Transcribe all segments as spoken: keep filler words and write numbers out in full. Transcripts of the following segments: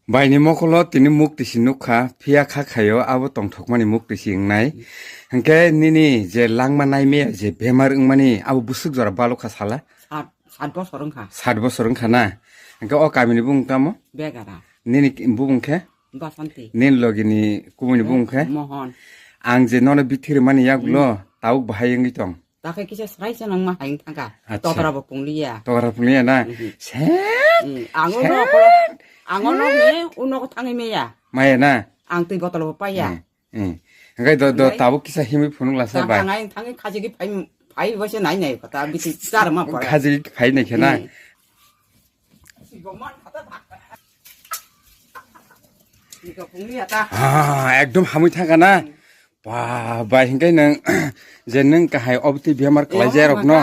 Baini mokolo tini mukti si nukha, phiya kha khaio abo tongthokmani mukti si wngnai. Hwnkhe nini je langma naimaya je bemar wngmani abo bwswk jora balukha sala? Sat, sat bosor wngkha. Sat bosor wngkha na? Hwnkhe o kamini bumung tamo? Begara. Nini ki-, bumung khe? Basanti. Nini logini kubuni bumung khe? Mohon. Ang je nono bithi rwmani yagulo, tabuk bahai wngwi tong. Takhe kisa srai se nang ma haing thangkha. Acha. Tokra bo pungliya. Tokra pungliya na? Mhm. Set! Mm, ang o set! Nok, ang o nok set! Ni, u nok thangwi meya. Maya na? Ang twi botol bo paiya. Mm, mm. Hwnkhe do, do, hwnkhe tabuk kisa himwi phunuk lasa bai. Ang, ang thangwi khaji ki phai, phai bo se nai nai kota, biti char ma pore. Khaji ki phai nai khe na? Mm. Ah, ekdom hamwi thangkha na? Ba, bai, hwnkhe nwng, je nwng kahai obtwi bemar kalaijak rok no?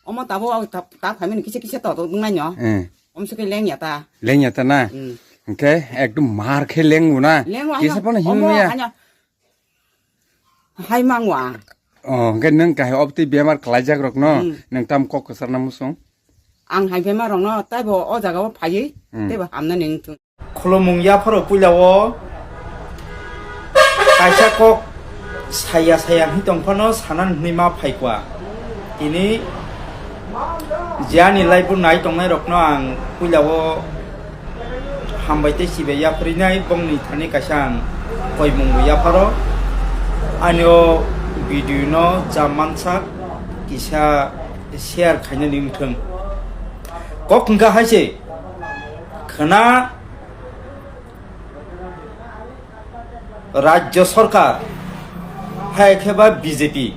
Omo tabuk ta, ta phaimani kisa kisa to, to wngnai no? Eh. Omswkhe lengya ta. Lengya ta na? Hmm. Hwnkhe ekdom mar khe lengo na? Lengo, kisa phano himya. Hai mangwa. Oh, hwnkhe nwng kahai obtwi bemar kalaijak rok no? Hmm. Nwng tam kok kwchar na musung? Ang hai bemar rok no taibo o jaga o phaiwi, hmm, teibo hamna ni wngthung. Khulumung yapharo puila o kaisa kok saya saya hwnwi tong phano sanan hwnwi ma phaikwa. Tini je ani live o nai tongnai rokno ang puila o hambai tei chibai yapharinai bongni thani kaisa ang koimung bo yapharo. Ani o video no ja mansak kisa share khainani wngthung. Kok hwnkha hai se khwna Rajya Sarkar hai khe ba B J P,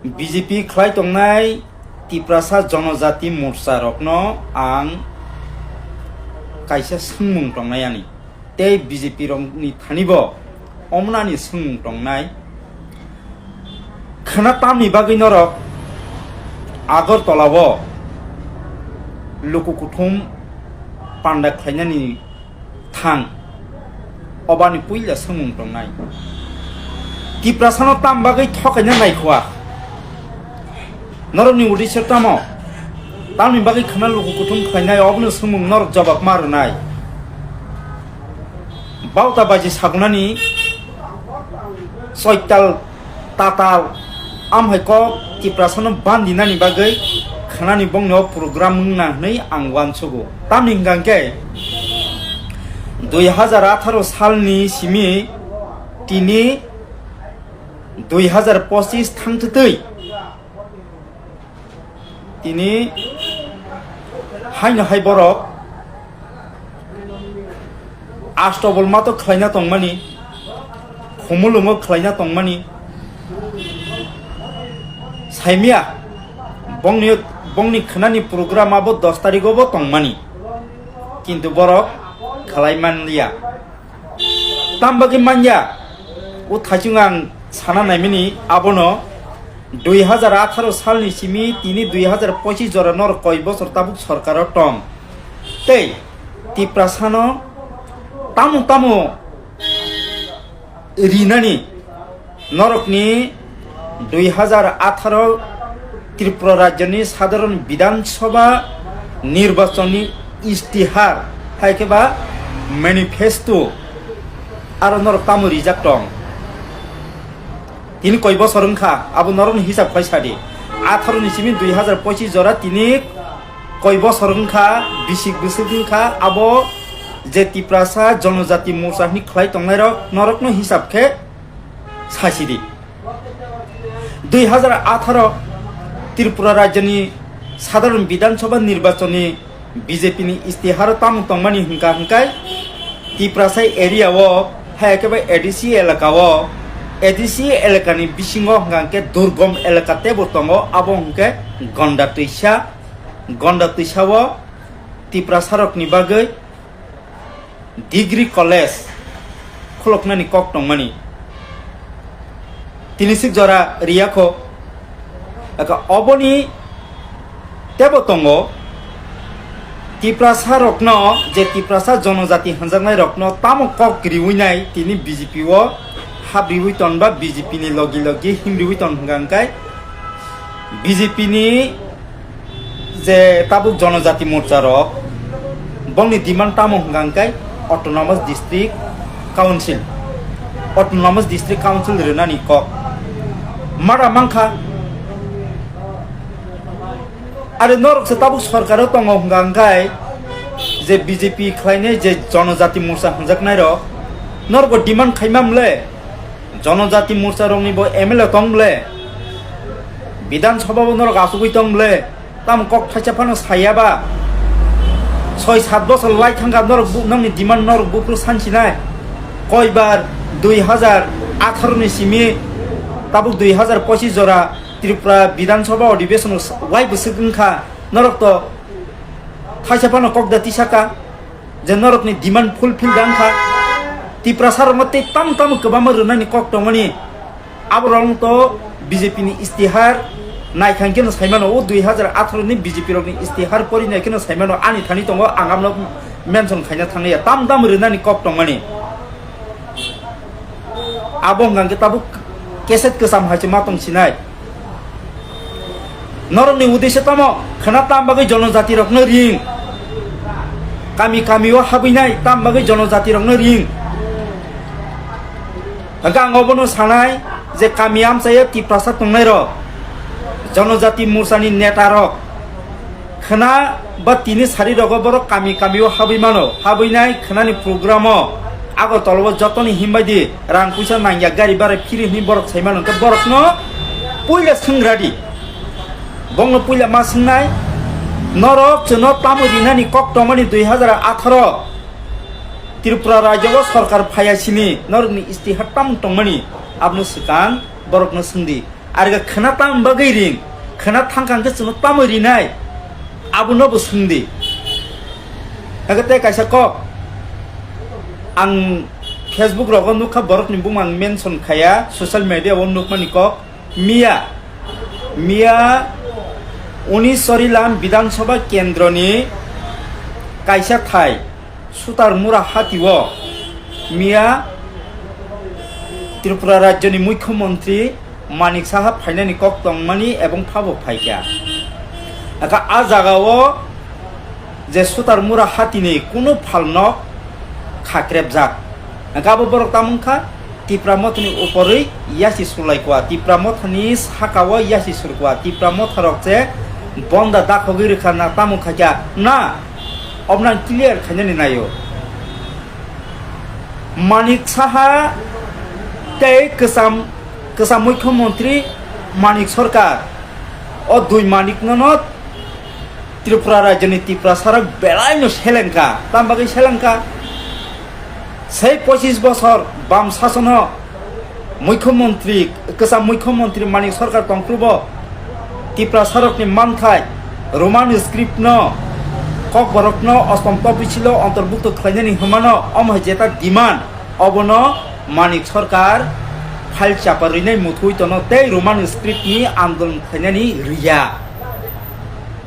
B J P khlai tongnai Tiprasa Jonojati Morcha rokno ang kaisa swngmung tongnai ani. Tei B J P rokni thani bo omnani swngmung tongnai. Khwna tamni bagwi norok Agartala o luku kuthum panda khlainani thang? Obani puila swngmung tongnai. Tiprasano tam bagwi thokaina naikhwa? Norokni uddesyo tamo? Tamni bagwi khwna luku kuthum khlainai, obono swngmung norok jobab ma rwnai. Bauta baji sagunani soital tatal amhai kok Tiprasano bandinani bagwi khwnani bongni o program wngna hwnwi ang uansugo. Tamni hwnkha hwnkhe dui hazar atharo salni simi tini dui hazar pochis thangtwtwi tini haino hai borok Asto bolmato khlaina tongmani, khumulungo khlaina tongmani, saimia bongni, bongni khwnani program abo dos tarigo bo tongmani, kintu borok khlai manliya. Tam bagwi manya, o thaichung ang sana naimani abono dui hazar atharo salni simi tini dui hazar pochis jora nor koi bosor tabuk sorkaro tong. Tei Tiprasano tamo tamo rinani norokni dui hazar atharo Tripura rajyoni sadharon Bidhan Sabha nirbachonni istihar, hai khe ba manifesto aro norok tamo rijak tong? Tini koi bosor wngkha, abo norokni hisab khai sadi. Atharo ni simi dui hazar pochis jora tini koi bosor wngkha, bisik bwswk wngkha, abo je Tiprasa Jonojati Morcha hwnwi khlai tongnairok, norokno hisab khe sasidi. Dui hazar atharo Tripura rajyoni sadharon Bidhan Sabha nirbachonni B J P ni istiharo tamo tongmani hwnkha hwnkhe Tiprasa area o, hai khe bai A D C elaka o, A D C elakani bisingo hwnkha hwnkhe durgom elaka teibo tongo, abo hwnkhe Gonda twisa, Gonda twisa o Tiprasarokni bagwi degree college khuluknani kok tongmani. Tini sik jora riyakho. Aka oboni tebo tongo Tiprasa rokno, je Tiprasa jonojati hwnjaknai rokno tamo kok riwi nai tini B J P o hap riwi ton ba B J P ni logi logi him riwi ton hwnkha hwnkhe B J P ni Je tabuk Jonojati Morcha rok bongni demand tamo hwnkha hwnkhe Autonomous District Council, Autonomous District Council rwnani kok mara mankha. Are norok se tabuk sorkaro tongo hwnkha hwnkhe je B J P khlainai je Jonojati Morcha hwnjaknai rok norokbo demand khaima mle, Jonojati Morcha rokni bo M L A tong mle, Bidhan Sabha bo norok achugwi tong mle, tamo kok thaisa phano saya ba? Soi sat bosor lai thangkha norok bu-, nokni demand norok buphuru sansinai. Koibar dui hazar atharo ni simi tabuk dui hazar pochis jora Tripura Bidhan Sabha Adhibeshon wai bwswk wngkha, norok to thaisa phano kok da tisaka je norokni demand fulfill da wngkha. Tiprasa rokno tei tamo tamo kwbangma rwnani kok tongmani. Aborok to B J P ni istihar naikha khe no saimano, o dui hazar atharo ni B J P rokni istihar pori nai khe no saimano, ani thani tongo, ang abono mention khaina thangya, tam tam rwnani kok tongmani. Abo hwnkha khe tabuk keset kwcham hai se ma tong sinai. Norokni uddesyo tamo? Khwna tam bagwi jonojati rokno ring? Kami kami o habwinai tam bagwi jonojati rokno ring? Hwnkhe ang obono sanai je kami amchaio Tiprasa tongnairok, Jonojati Morchani netarok, khwna ba tini sarirogo borok kami kamio habwi mano, habwinai khwnani programo Agartala o jotoni himbai di rang puisa nangya gari bara phiri hwnwi borok sai mano, hwnkhe borokno puila swngra di. Bongno puila ma swngnai, norok chwngno tamo rinani kok tongmani dui hazar atharo Tripura rajyo o sorkar phaiya sini norokni istihar tamo tongmani, abono swkang borokno swngdi. Arga khwna tamo bagwi ring, khwna thangkha hwnkhe chwngno tamo rinai, abono bo swngdi. Hwnkhe tei kaisa kok ang Facebook rogo nukha, borokni bumung ang mention khaya, social media o nukmani kok. Miya, miya Unisorilam Bidhan Sabha Kendroni kaisa thai Sutarmura hati o miya Tripura rajyoni Mukhyamantri Manik Saha phainani kok tongmani ebong phabo phaikha. Aka a jaga o je Sutarmura hatini kunu phalno khakrebjak. Aka abo borok tamo wngkha Tipra Mothani uporwi yasi sulaikwa, Tipra Mothani sakao yasi surkwa, Tipra Motharok je bonda dakhogwi rwkha na tamo khaikha na, obwno ang clear khainani naio. Manik Saha tei kwcham, kwcham Mukhyamantri Manik Sarkar, o dui Manikno no Tripura rajyoni Tiprasarok belaino selengkha. Tamo bagwi selengkha? Sei pochis bosor bam sasono Mukhyamantri, kwcham Mukhyamantri Manik Sarkar tongphrubo Tiprasarokni manthai Roman script no Kokborokno Ostom Topicilo ontorbukto khlainani hwnmano, omo hai jeta demand, obono Manik Sarkar file chapa rwinai muthungwi tono tei Roman script ni andolon khlainani rwya.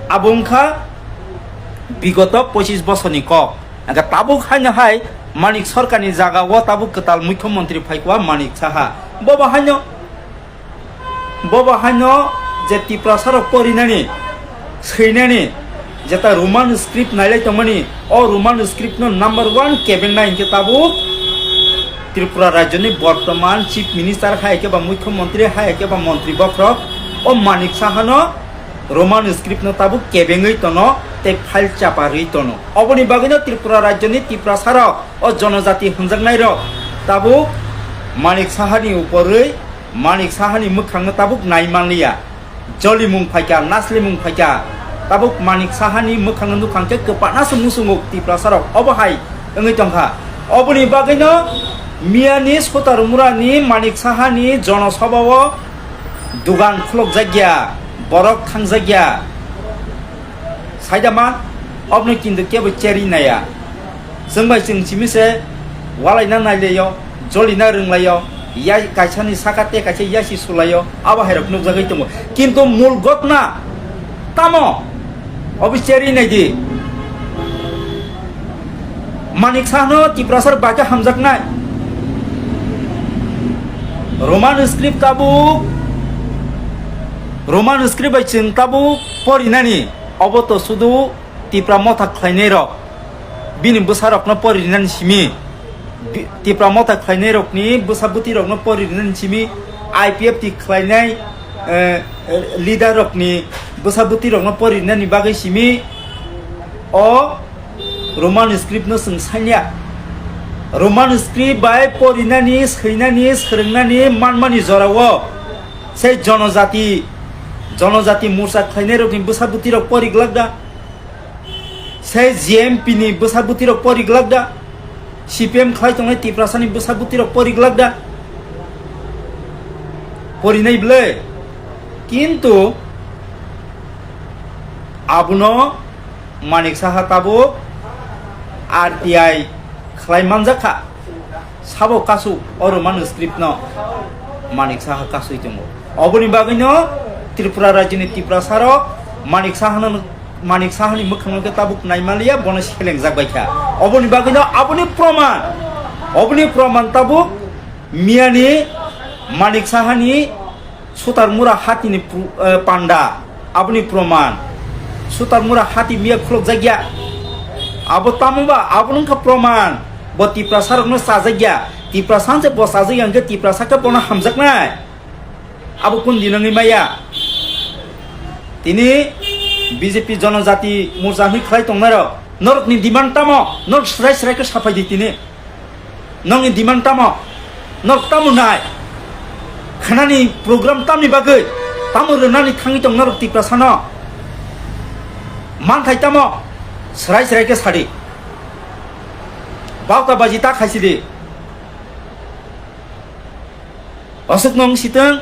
Abo wngkha bigoto pochis bosorni kok. Hwnkhe tabuk haino hai Manik Sarkarni jaga o tabuk kwtal Mukhyamantri phaikha Manik Saha. Bobo haino, bobo haino je Tiprasarok porinani, swinani, jeta Roman script nailai tongmani, o Roman script no number one kebengnai hwnkhe tabuk Tripura rajyoni bortoman Chief Minister hai khe ba Mukhyamantri hai khe ba Mantri bokhorok o Manik Sahano Roman script no tabuk kebengwi tono tei file chapa rwi tono. Oboni bagwino Tripura rajyoni Tiprasarok, o jonojati hwnjaknairok tabuk Manik Sahani uporwi, Manik Sahani mwkhangno tabuk nai manliya. Jolimung phaikha, naslimung phaikha, tabuk Manik Sahani mwkhangno nukhang khe kwpana se muchungo Tiprasarok. Obo hai wngwi tongkha. Oboni bagwino miyani Sutarmurani Manik Sahani jonosabha o dugan khulukjakya, borok thangjakya. Saida ma, obno kintu kebo cherwi naiya. Chwng bai chwng simi se walaina nailaio, jolina rwnglaio, ya kaisani saka tei kaisa yasi sulaio, abo hairok nukjagwi tongo. Kintu mul gotna tamo? Obo cherwi naidi. Manik Sahano Tiprasarok bai khe hamjaknai. Roman script tabuk, Roman script bai chwng tabuk porinani. Obo to sudu Tipra Motha khlainai rok, bini bwsa rokno pori rinani simi, bi-, Tipra Motha khlainai rokni bwsa bwtwi rokno pori rinani simi, I P F T khlainai, eh, leader rokni bwsa bwtwi rokno pori rinani bagwi simi o Roman script no chwng sanya. Roman script bai porinani, swinani, swrwngnani, manmani jorao sei jonojati, jonojati morcha khlainai rokni bwsa bwtwi rok pori glak da? Sei G M P ni bwsa bwtwi rok pori glak da? C P M khlai tongnai Tiprasani bwsa bwtwi rok pori glak da? Porinai bwle. Kintu abono Manik Saha tabuk R T I khlai manjak kha. Sabo kasu o Roman script no Manik Saha kasui tongo. Oboni bagwino Tripura rajyoni Tiprasa rok Manik Sahano, Manik Sahani mwkhangno khe tabuk naimaliya, bono selengjak bai kha. Oboni bagwino aboni proman, oboni proman tabuk miyani Manik Sahani Sutarmura hatini pru-, eh, panda, aboni proman. Sutarmura hati miya khulukjakya. Abo tamo ba, abo wngkha proman. Bo Tiprasa rokno chajakya. Tiprasa se bo chajakya hwnkhe Tiprasa khe bono hamjaknai. Abo kun din wngwi maya. Tini B J P Jonojati Morcha hwnwi khlai tongnai rok, norokni demand tamo? Norok srai srai khe saphai di tini. Nokni demand tamo? Norok tamo nai? Khanani program tamni bagwi? Tamo rwnani thangwi tong norok Tiprasano? Manthai tamo? Srai srai khe sadi. Bauta baji ta khaisidi. Aswk nong sitwng,